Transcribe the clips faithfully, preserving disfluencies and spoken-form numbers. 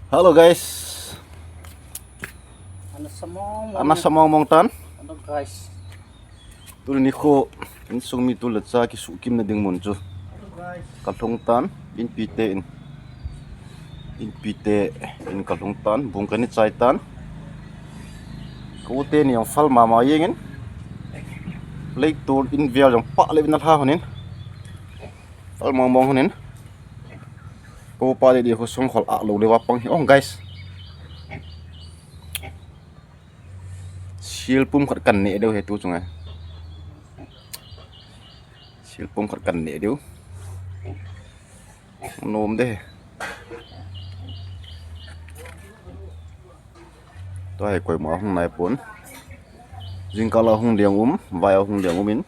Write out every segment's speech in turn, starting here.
Hello guys. Ana samong mong. Ana samong mong tan. Hello guys. Tuni nikho insung mi tu le cha kisuhkimna ding mun chu. Hello guys. Kalhung tan, inpi te in. Inpi te in kalhung tan, bung kana chai tan. Ka u teni jong phal mama jengin. Leitur in vel jong pah le in alha honin. Phal mong mong honin. Ko pa de de ho song khol a lo le va pang hi ong guys. Sil pum khat kan ne deu he tu chunga. Sil pum khat kan ne deu. Nom de. Tua hi koima hung nai pon. Jingkah la hung liang um, vai hung liang um in.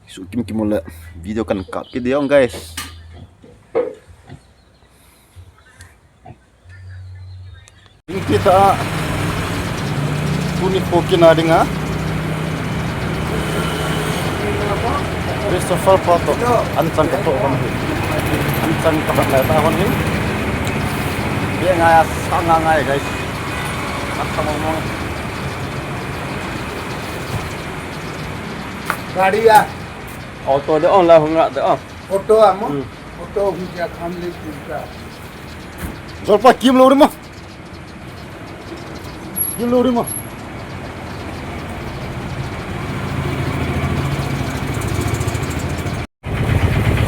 Suhkim kim le video kan kap kit ding guys. Ding kita tuni pokin a dinga. First of all, pa to. An chang ka to hon hi. An chang ka ba ta hon hi. Dia ngai a sa nga ngai guys. An sa mong mong. Gari a. Auto de on la hung ra de on. Auto a mo? Hmm. Auto hung ja kham le tin ka. Jol pa kim lo ri mo. Kim lo ri mo.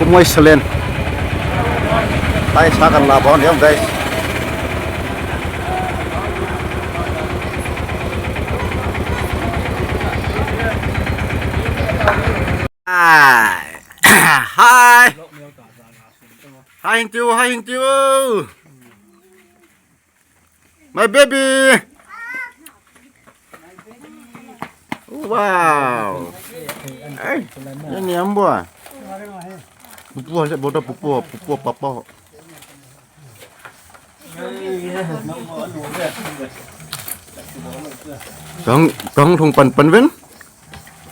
Kumoi selen. Tai sa kan la bon yam guys. Hi. Hi. Hi, Hing Tiu, hi, Hing Tiu. My baby. Wow. Hey, ini ambo. Pupu, saya bodoh pupu, pupu papa. Kang, kang thong pan pan ven.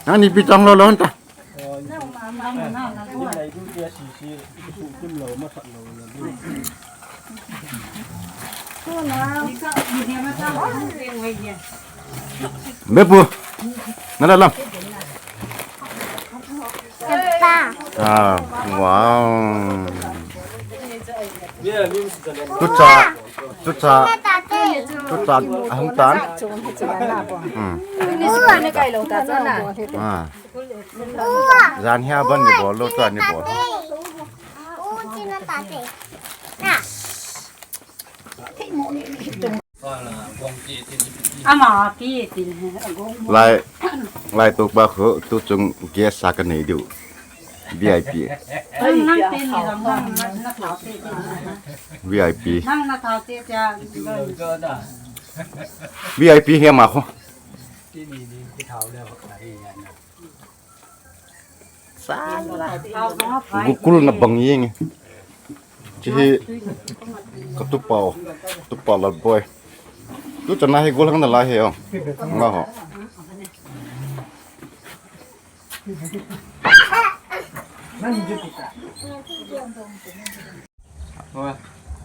Nang ni pi tang lo lo ta. Bepu. Nada lam. Ah, wow. Tucha, tucha, tucha ahung tan. Hmm. Ah. Jan hia ban ni bol lo, tua ni bol. Ama pi tin he, agong. Lai, lai tuk ba khu, tu chung guest sa ka nei diu. V I P. Nang te ni lam nang na, na thau te te. V I P. Nang na thau te te a. V I P he ma khu. Ti ni ni ki thau le ka ri ya na. Sala. Gokul na bang jeng e. Chihi ka tupa o. Tupa Lalboi. Tu chana hi gol hang na lai he o. Nga ho.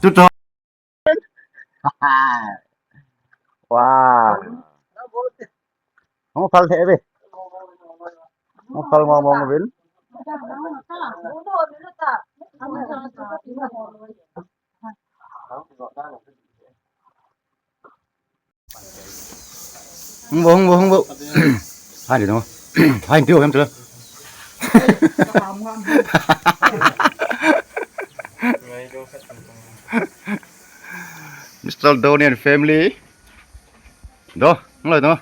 Tu to. Wow. Hung phal thei ve. Hung phal mong mong uvin. Hung vo, hung vo, hung vo. Hai ni dong. Hai ni tiu hem tu. Mister Doni and family. Do, ngaloi do.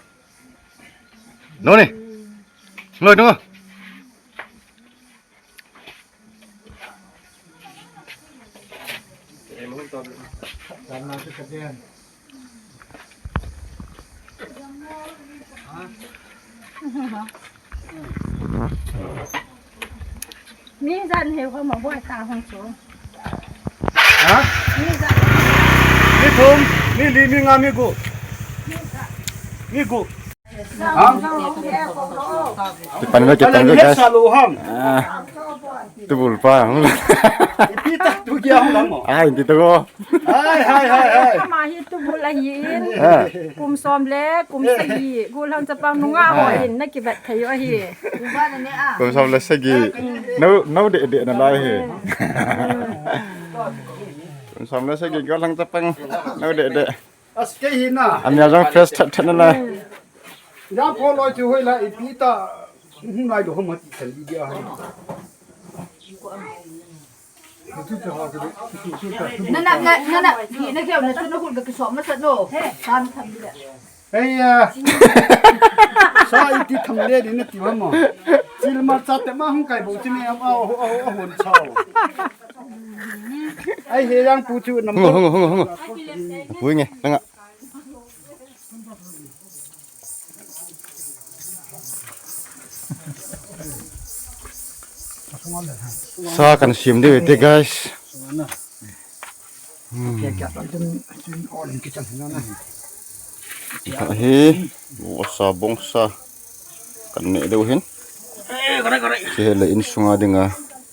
Doni. Ngaloi do. Mi jan heu kho ma boi ta hung chu. Ha? Mi jan. Mi thum, mi li, mi nga, mi gup. Mi gup. Ha? Kipan ve, kipan ve, guys. Sa lo ham. Ah. Tubul pa. Ipi ta tu kia hung lang mo. Ai, ti to. Hai, hai, hai, hai. Ama hi tubul ahi in. Ah. Kum som le kum sagi gollhang chapang nungah ho in na kivet thei u ahi. Kum som le sagi. No, no de de na lai hi. Kum som le sagi gollhang chapang. No de de. As kei hi na. Amia jong fresh that that na lai. Ya pho loi chu hoi la ipi ta. Hung nai do hom ti chal di dia hai. Nana, nana, nana, ni na keu na tu na hul ka kisom na sat no. Tam tham di le. Hey ya. Sa iti tham le di na ti ma mo. Chil ma cha te ma hung kai bo chi me am a ho a ho a hon chao. Ai he yang pu chu nam. Hungo, hungo, hungo, hungo. Pui nge, nanga. Sa kan sim diu te guys. Hmm. Hi, bosa bongsa kan ne diu hin. Che le insunga dinga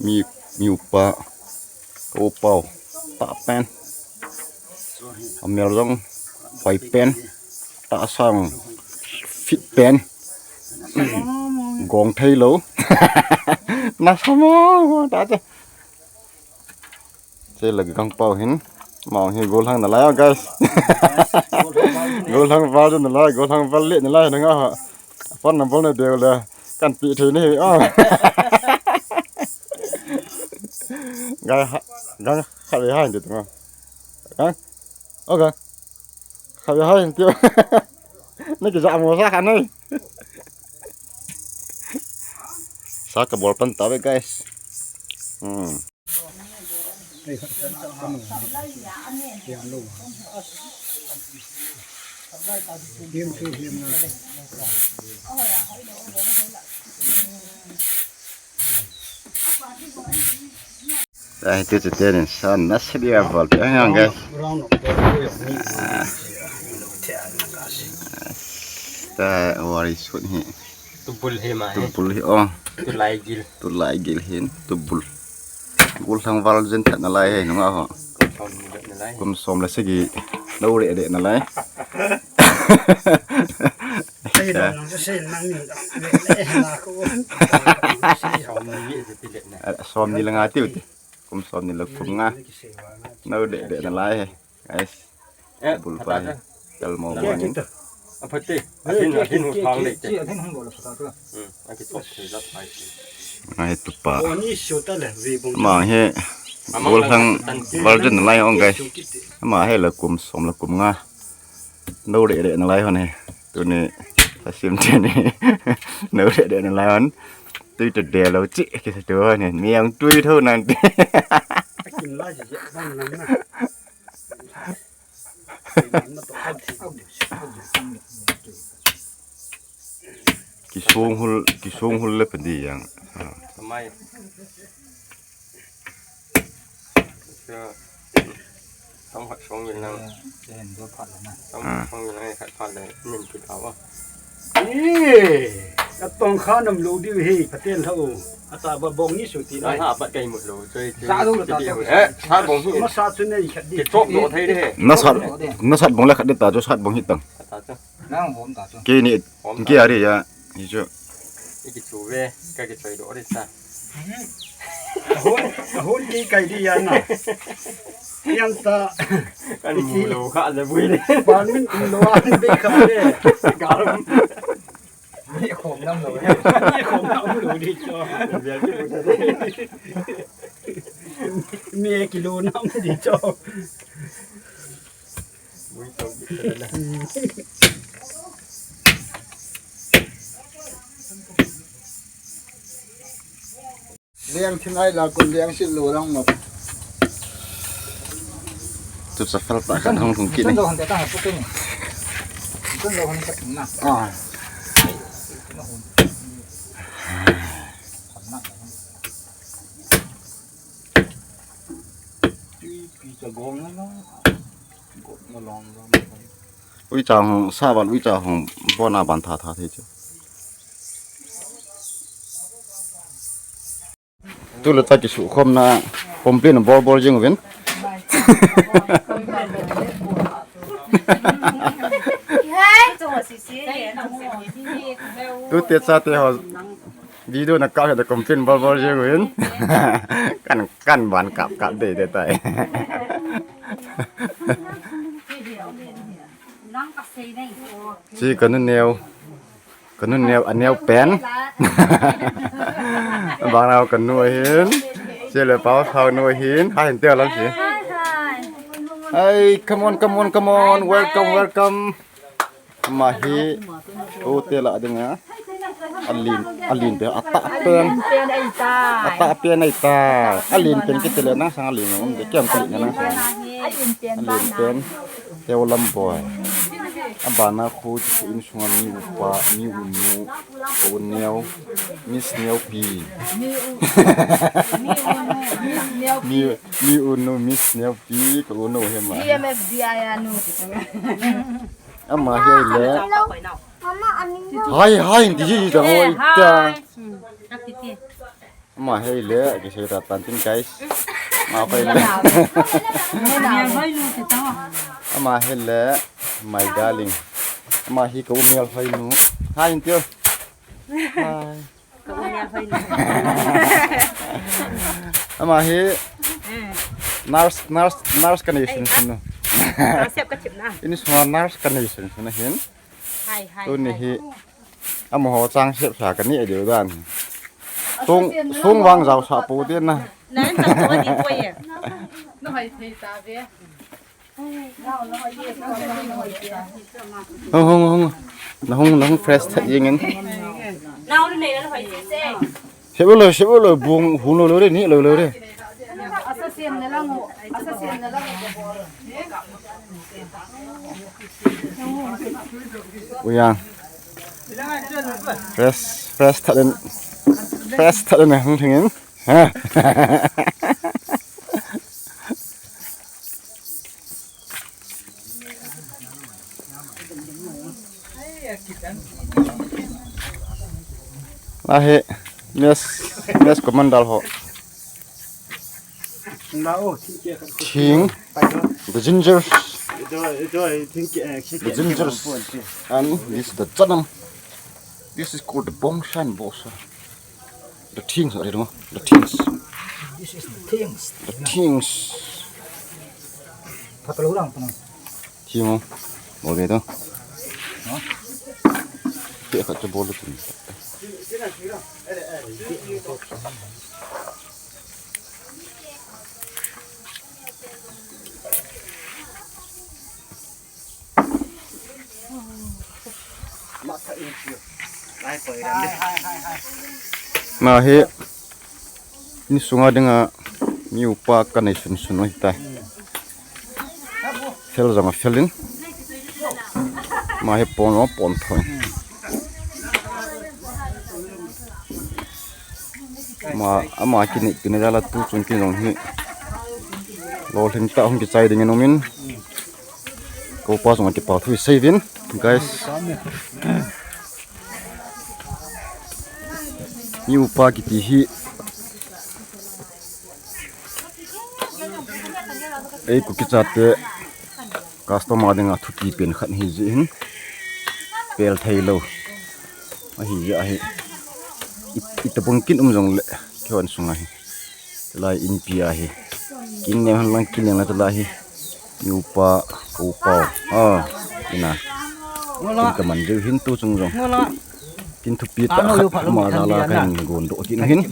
mi, mi upa. Ka u pau, tah pen. Amel jong, hoi pen. Tahsa jong, fit pen. Gong thei lou. Nasa mo, ta che. Che le gang pau hin. Mau hi gollhang na lai, guys. Gollhang val na lai, gollhang val le na lai, na nga ha. Phone number na deu le kan pi thei ni, oh. Gang ha, gang ha ve ha ni tu. Gang. Oh, gang. Ha ve ha ni tu. Na kija mo sa kha nai. Sa ka bol pan ta ve, guys. Hmm. Ai, tu tu tu ni sa na se dia bol pe hang ge. Ta wari sut hi. Tubul hi ma hi. Tubul hi, oh. Tulai gil. Tulai gil hin, tubul. Gollhang val jen that na lai hi, nunga ho. Kum som ni vet na lai. Kum som le sagi. Lou re re na lai. Ai, dong nang se nang ni dong. Le, le, na ko. Som ni vet se ti le na. Ah, som ni le nga tiu ti. Kum som ni le kum nga. Lou re re na lai hi. Guys. Eh, bul pa hi. Kal mo bangin. Apate. Ahin, ahin hu thang le te. Ahin hu bol sa ta. Hmm, aki top thei la phai. Ai tu pa. Ma hi. Gollhang val jen na lai ong guys. Ma hi le kum som le kum nga. Lou re re na lai hon hi. Tuni sa sim che ni. Lou re re na lai hon. Tui tu de lou chi ki sa tu hon hi. Mi ang tui tho nan. Akin la ji bang nan na. Kisung hul, kisung hul le pedi yang. Mai. Tong khat song yin lang. Tong khat song yin lang khat phat le nin kit awa. Ee, ka tong kha nam lo diu hi, paten tha o. Ata ba bong ni su ti lai. Ha, pat kai mut lo, choi, choi. Sa lo ta. Eh, sa bong hi. Ma sa chu nei khat di. Ki chop lo thei de. Na sat, na sat bong le khat di ta chu sat bong hi tang. Ta chu. Nang hom ta chu. Ki ni, ki ari ya, ni chu. Ki chu ve, ka ki choi do ri sa. Hon, hon ki kai di ya na. Yang ta. Kan mu lo kha le bui le. Ban min kum lo an be kha le. Garam. Mi khom nam lo. Mi khom nam lo di cho. Mi kilo nam di cho. Liang thin ai la kun liang sil lo lang ma. Tu sa fel ta kan hong hong kini. Kan lo han ta ha pu kini. Kan lo han ta na. Ah. Pi pi ta gong na. Gong na long long. Ui chang hong sa ban ui chang hong bona ban tha tha thei chu. Tule ta kisukhomna complain bol bol jing uvin. Tute chate ho video na kap he ta complain bol bol jing uvin. Kan, kan ban kap kap dei dei tai. Chi kanu neo. Kanu neo, aneo pen. Bang nao kanu ahin. Chi le pao sao nu ahin. Hai hin teo lam si. Hi, hi. Hi, come on, come on, come on. Welcome, welcome. Ama hi, u te la dinga. Alin, alin pen, atah pen. Atah pen ahitai. Alin pen kiti le nang sang alin um de kiam kali nang sang. Alin pen. Teo lam boi. Abana khu chu insunga mi upa, mi unu, ka u neo, Miss Neopi. Mi, mi unu, Miss Neopi, ka unu hi ma. G M F D I anu. Ama hi le. Mama, ani. Hi, hi, di ji da hoi ta. Ama hi le, kisei ta tan tin, guys. Ama hi le. Ama hi le, my darling. Ama hi ka u melhoinu. Hi, Intio. Hi. Ama hi nurse, nurse, nurse ka nei sunsun nu. Insunga nurse ka nei sunsun nu hin. Tuni hi. Amaho chang sep sa ka ni a diu dan. Sung, sung vang jao sa pu tin na. Hung, hung, hung. Na hung, na hung fresh thet jing in. Sep lo, sep lo, bung, hung lo lo de, ni lo lo de. Asa sem na lang, asa sem na lang. Uyang. Fresh, fresh thet in. Fresh thet in hung thing in. Ha. Ahi, mess, mess commander ho. Thing, the ginger, the ginger, and this is the chanam. This is called the bongshan bosa. The things, I don't know. The things. This is the things. The things. Thing. Bol be to. Te khat chu bol tin. Ama hi insunga dinga mi upa ka nei sunsun u ahitai. Fel jong a fel in. Ama hi pon lo pon thoi. Ama, ama kini, kini jala tu chun kin jong hi. Lolhing tah hung kichai ding in um in. Ko pa jong a kipa thu sei vin, guys. Mi upa kiti hi. Ei, Kuki chate customer dinga thupi pen khat hi jeh hin pel thei lou. Ahi jeh ahi. I, itabang kin um jong le, keiho insunga hi. Tulai inpi ahi. Kin nem hen lang kin nem la tulai hi. Mi upa, upa. Ah, ina. Kin kaman jeh hin tu chung jong. Kin thupi tah khat ma jala kahin gon doh kit hin.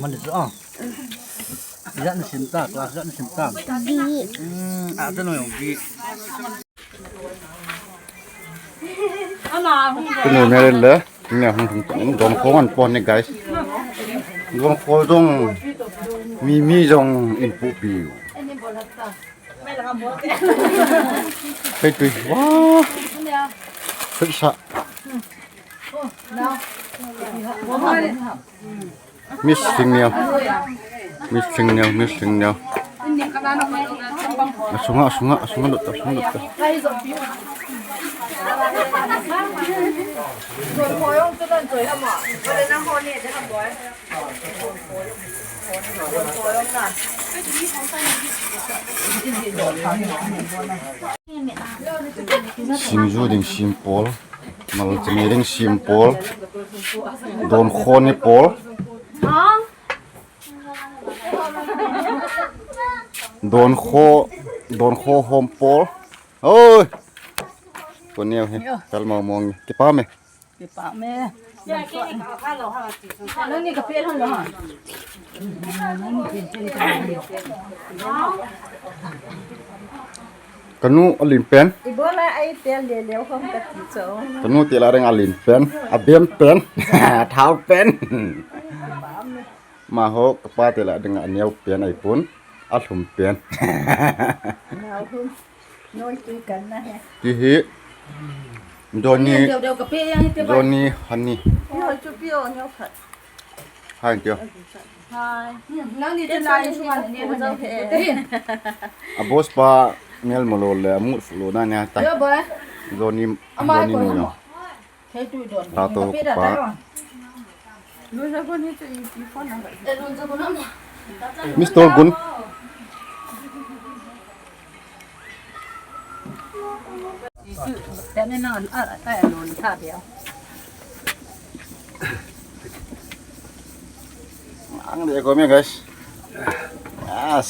Jat na sim ta, class jat na sim ta. Di. Hmm, a ta no yong di. Kunu mere le, ne hung hung hung don khong an pon ni guys. Don khong dong mi mi jong in pu pi. Hei tui. Wah. Hei sa. Miss Thingnial. Miss Thingnial, Miss Thingnial. Asunga, asunga, asunga lut, asunga lut. Singju ding sim pol, malchani ding sim pol, donkho ni pol, donkho, donkho hom pol. Oi, ko neo he, kal mau mong, kipa me. Kipa me. Nang ni ka pe lhon lo ha. Kanu alin pen. Ibola ai tel le le hom ka ti cho. Kanu tel a ding alin pen, abem pen, thao pen. Maho kapa tel a ding aneo pen ai pun, alhum pen. Nao hum. Noi tui kan na he. Ti hi. Johnny, Deu deu ka pe yang hi te ba. Johnny Honey. Pi hoi chu pi o neo khat. Hai tio. Hai. Nang ni te lai chu man ne han ne. A boss pa mel malo le mut fu lo na ne ta. Yo boy. Johnny, Johnny ko no yo. Tato pa. Mister Gun. Ang de ko me guys. Yes.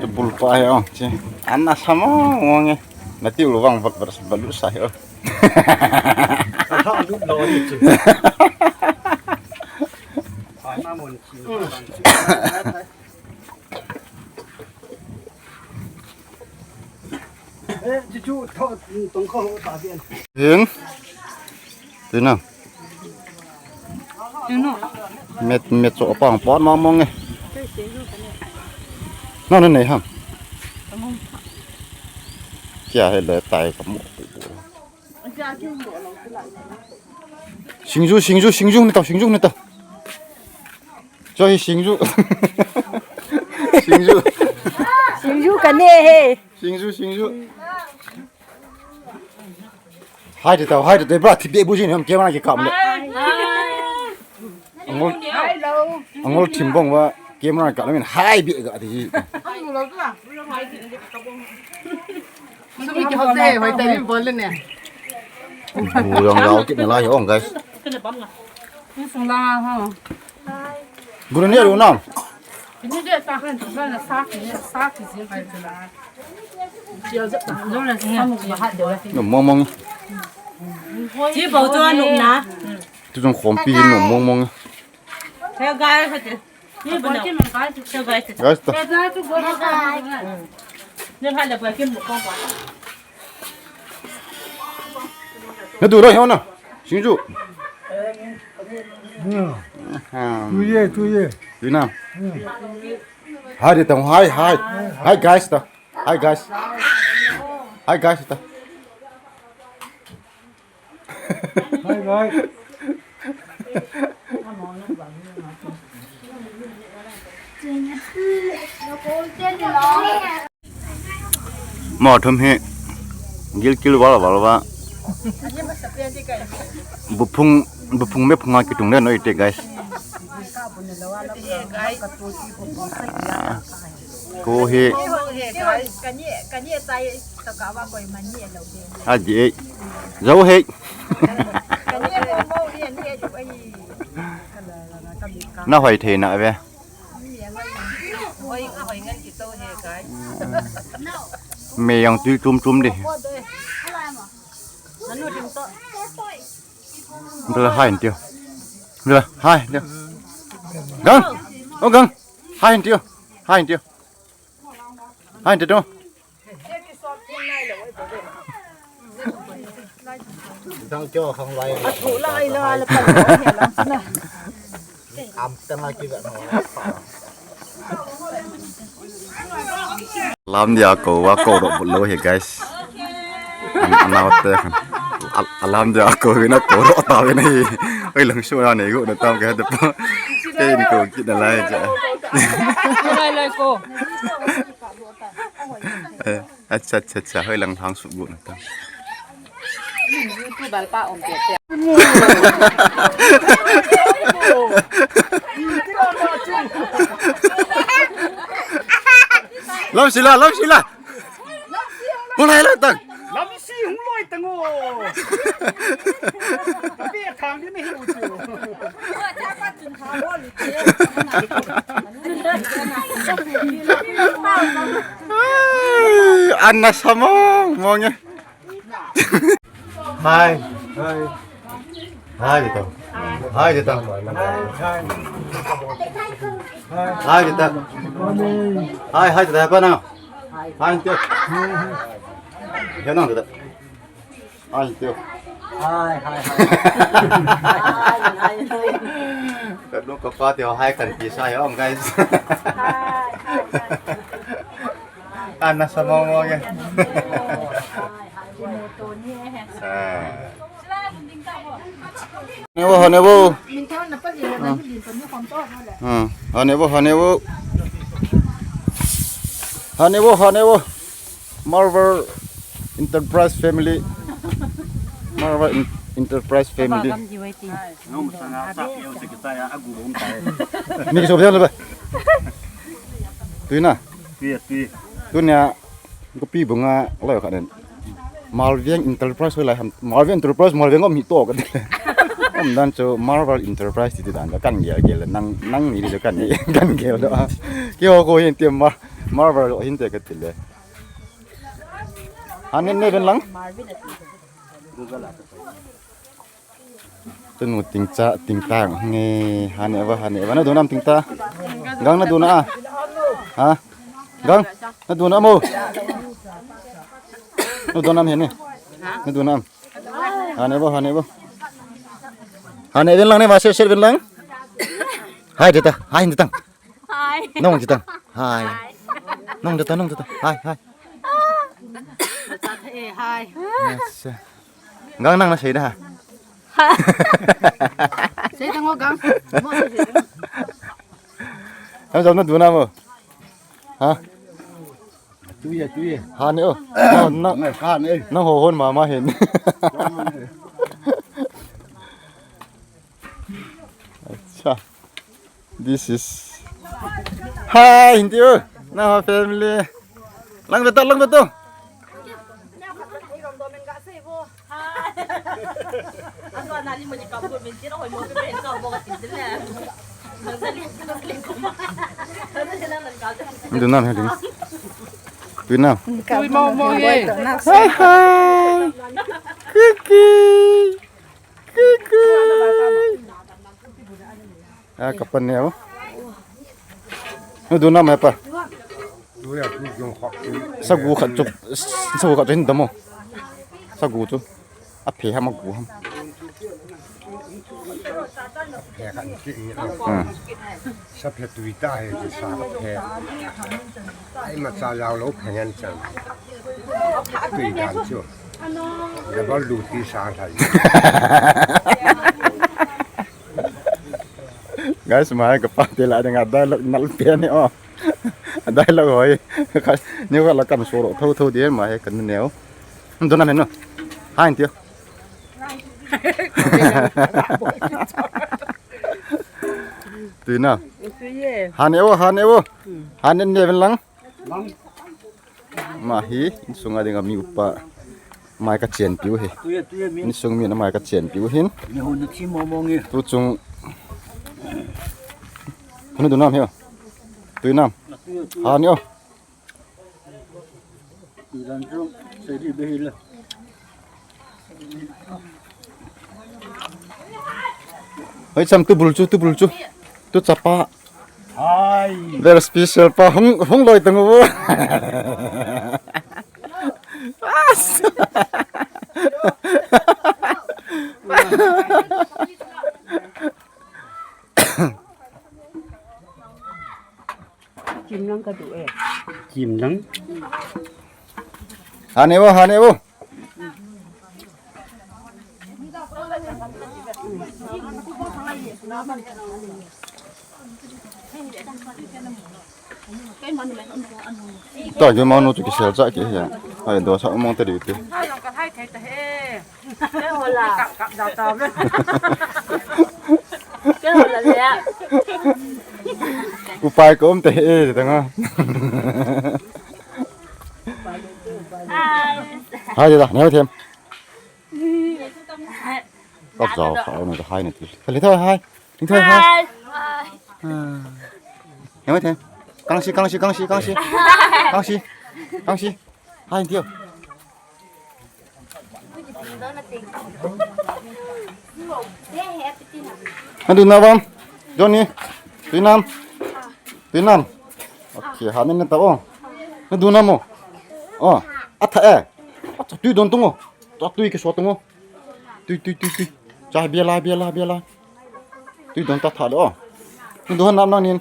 Tubul pa he o. Ana sama ngonge. Nati ulwang bat bat balu sa he o. Hin. Tina. Met, met so pang pot mong mong e. Na na nei ham. Kia he le tai ka mo. Singju, singju, singju ni tao, singju ni tao. Cho hi singju. Singju. Singju ka ne he. Singju, singju. Hai de tao, hai de tao, bra, thi be bu jin ham, camera ki kam le. Angol, angol thim bong va, camera ka min hai be ga ti. Sumi ki hote, hoi tai min bol le ne. Bu yang lao ki ne lai hong, guys. Ni sung la ha. Bu ne ru nam. Ni de ta han tu na sa ki, sa ki ji kai tu la. Nom mong mong. Ji bo jo nom na. Tu jong khompi nom mong mong. Hey guys, ni bo na. Hey guys. Guys ta. Ni ha le ba ki mo ko ba. Na tu ro ho na. Singju. Hmm. Hmm. Tu ye, tu ye. Tu na. Hmm. Hai de tao, hai, hai. Hai guys ta. Hi guys. Hi guys ta. Hi guys. Mo thum hi gilkil val val va. Buphung, buphung me phunga kitung le noi te guys. Ah, ko hi. Aji ei. Zo hei. Na hoi thei na ve. Me yang tui tum tum di. Bela hai ntiu. Bela hai ntiu. Gang. Oh gang. Hai ntiu. Hai ntiu. Hai ntiu. Dang kyo khang lai. Atu lai la la pa. Am tama ki ga. Lam dia ko wa ko ro lo he guys. An, anau te khan. Al-, alam dia ko hina ko ro ta ve nei. Oi lang su na nei go na tam ke de pa. Te ni ko ki da lai ja. Lai lai ko. Eh, acha, acha, acha, hoi lang thang su go na tam. YouTube alpa om te te. Lam sila, lam sila. Hung lai lai tang. Lam si hung loi tang o. Tapi thang ni ni u chu. Ai, ana samong mong e. Hi. Hi. Hi, Tita. Hi, Tita. Hi, Tita. Hi, hi, Tita. Hi, Tita. Hi, Tita. Hi, hi, hi. Ka nu ka pa te hi kan ti sa hi om, guys. Ana samong mong e. Hane vo, hane vo. Hmm, hane vo, hane vo. Hane vo, hane vo. Marvel Enterprise family. Marvel En-, Enterprise family. Ni kiso biang le ba. Tui na. Tui, tui. Tunia. Kopi bunga lai khat nen. Marvel Enterprise lai ham. Marvel Enterprise, Marvel ngom hi to ka ti le. Om dan chu Marvel Enterprise ti ti dan kan gel gel nang, nang ni le kan ni, kan gel do. Keiho ko hin ti Mar-, Marvel hin te ka ti le. Hane ne ven lang. Tunu tingcha, tingtang nge, hane vo, hane vo, na dona am tingta? Gang na dona a? Ha? Gang, na dona am o? Na dona am hene? Na dona am? Hane vo, hane vo. Hane ven lang ne, va se, se ven lang. Hai, Tita, hai, Tita. Hi. Nong Tita. Hi. Hi. Nong Tita, Nong Tita. Hi, hi. Eh, hi. Yes. Gang nang na sei da. Sei da ngo gang. Mo sei sei. Em jam na dona am o. Ha? Tui e, tui e. Hane o. Oh, nang, nang ho hon mama hin. Acha. This is. Hi, Hindi o. Na family. Lang betul, lang betul. Duna, duna. Duna. Hi, hi. Kiki. Kiki. Ah, kapan ne o. Nu duna am pa. Sagu khat chu, sagu khat chu hin dam o. Sagu chu. Aphe ham agu ham. Aphe khat chu. Hmm. Sa phe tui ta he sa phe. Ai ma cha lao lo phe ngen chan. Tui dan chu. Double duty sa thai. Guys, ma ka pa te la ding a dialogue nal pe ne o. Dialogue hoi. Ni ka la kan so ro tho tho de ma he kan ne o. Dona men no. Hai ti. Tui na. Tui e. Hane vo, hane vo. Hane ne ven lang. Ama hi, insunga dinga mi upa. Mai ka chenpiu hi. Tui e, tui e, mi. Insung mi na mai ka chenpiu hin. Ni ho ni chi mo mo nge. Tu chung. Hanu duna am hi o. Tui na am. Tui e, tui e. Hane o. Hoi, cham tu bul chu, tu bul chu. Tu chapa. Hi. Very special pa. Hung, hung loi tang u. Chim lang ka du e. Chim lang. Hane vo, hane vo. Ta ju manu chu kisel cha ki ya. Hai do sa mong ta di ti. Hai lang ka hai thei ta he. Kap, kap, da, da. Kya hola le? Upai ko um te e, tanga. Hai. Hai, da, neo them. Ka jao kha, neo hai na ti. Ka le thoi hai. Ting thoi hai. Hai. Neo them. Kang si, kang si, kang si, kang si. Kang si. Kang si. Hai, tio. Nadu na bang. Johnny. Tuinam. Tuinam. Okay, ha, nene ta o. Nadu na mo. O. Atha e. Acha tui don tungo. Cha tui ke so tungo. Tui, tui, tui, tui. Cha bia la, bia la, bia la. Tui don ta tha do. Nadu han nam na nin.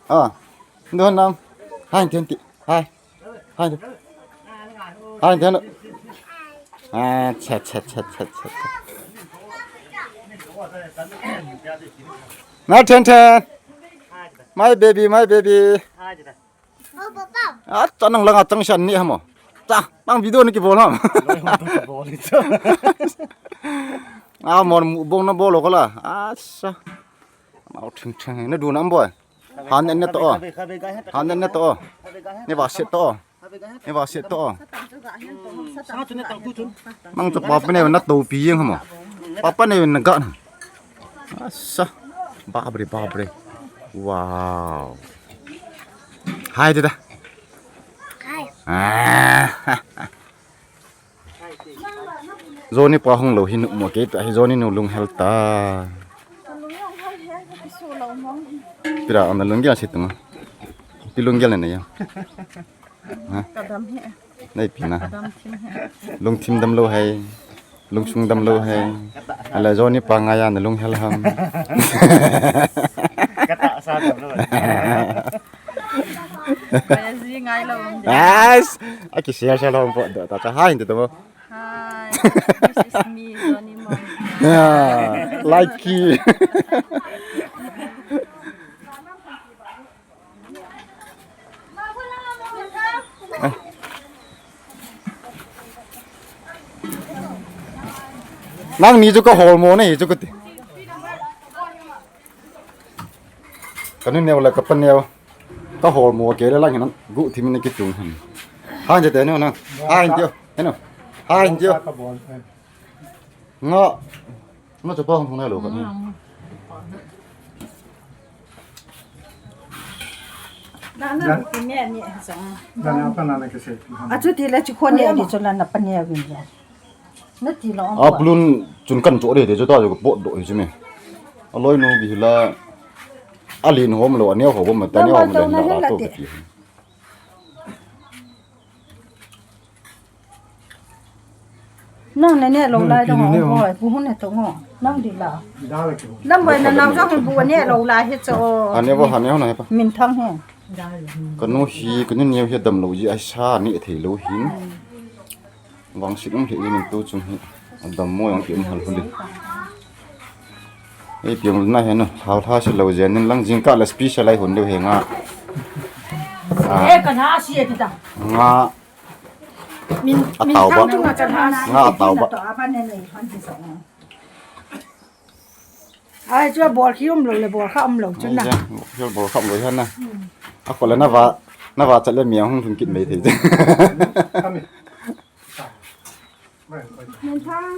A. Nadu han nam. Hai, tian ti. Hai. Hai. Hai, then. Ah, cha, cha, cha, cha, cha, cha. Na, Chen Chen. My baby, my baby. Ah, cha nang langa chang san ni hamo. Cha, nang video ni kibol ham. Ah, mon mu bong na bol ko la. Ah, sa. Mau thing thing. Na du nam boy. Han ne to. Han ne to. Ne va se to. Ne va se to. Mang chu papa ne na to pi yeng hamo. Papa ne na ga. Asa. Babre, babre. Wow. Hai, dada. Hai. Ah. Johnny pa hung lou hi nu mo ke ta hi Johnny nu lung hel ta. Pira ana lung gel si tunga. Pi lung gel na ya. Ha? Ka dam hi. Nei pi na. Ka dam thim hi. Lung thim dam lou hai. Lung sung dam lou hai. Ala Johnny pa nga ya na lung hel ham. Ka ta sa dam lou. Kaya zi ngai lou. Yes. Aki share share lou po da ta cha hai nte to. Hi, this is me, Johnny Mom. Yeah, like it. Nang ni chu ka hol mo nei chu ka ti. Ka nu neo le ka pa neo. Ka hol mo ke le lang hin gu thim ni ki tung hin. Han je te no na. Han tio. Heno. Han tio. Nga. Nga chu pa hung na lo ka ni. Na na ki me ni sa. Dan apa na na ke se. A chu ti le chu ko ne ni chu la na pa ne win ya. Na ti lo. A plun chun kan cho de de chu ta chu pot do hi chu me. A loi nu bi la. A lin hom lo a neo hom ta neo hom le na la to ka ti. Nang ne ne lo lai dong ho, bu hun ne to ngo. Nang di la. Lam bai na nang jong bu ne lo lai he cho. Ane bo ha ne ho na he pa. Min thang he. Ka nu hi, ka nu neo hi dam lo ji a sa ni thei lo hin. Vang sit um thei ni tu chung hi. Dam mo yang ki um hal hul. Ei piang na he no. Hau tha se lo jen nin lang jing ka la special ai hun deu he nga. Eh, ka na si e ti ta. Nga. Min, a min tau ba. Nga a tau ba. Ai, chu bol khi um lo le bol kha um lo chu na. Chu bol kha um lo han na. A ko le na va, na va cha le mi hung thun kit mai thei. Min thang.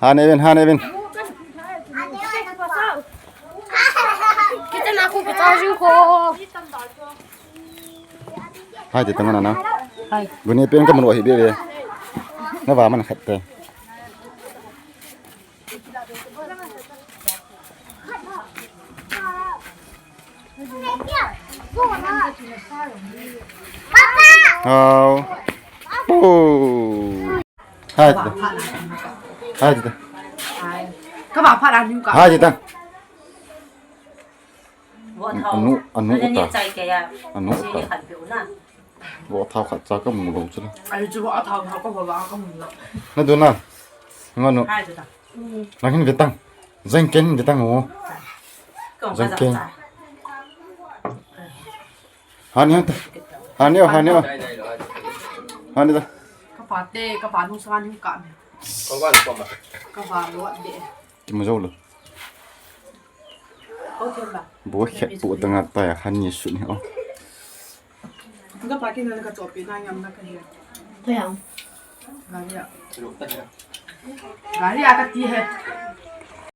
Ha ne vin, ha ne vin. Kita na ku kita jing ko. Hai, te tang na na. Hai. Buni pen ka mun wa hi be be. Na va man khat te. Hau. Oh. Hai, te. Hai, te. Ka ba pha la ni ka. Hai, te. Anu, anu ta. Anu ta. Bo thau khat cha ka mu lo chu la. Ai chu bo thau thau ka bo ba ka mu lo. Na du na. Nga nu. Hai chu ta. Lang hin ve tang. Jeng ken ve tang o. Jeng ken. Han yang ta. Han yo, han yo. Han ta. Ka pa te, ka pa nu sa ni ka. Ka pa lo de. Ki mu zo lo. Bo khet pu tanga ta ya han ni su ni o. Ka pa kin na ka chopi na ngam na ka he. Kaya. Gari a. Gari a ka ti he.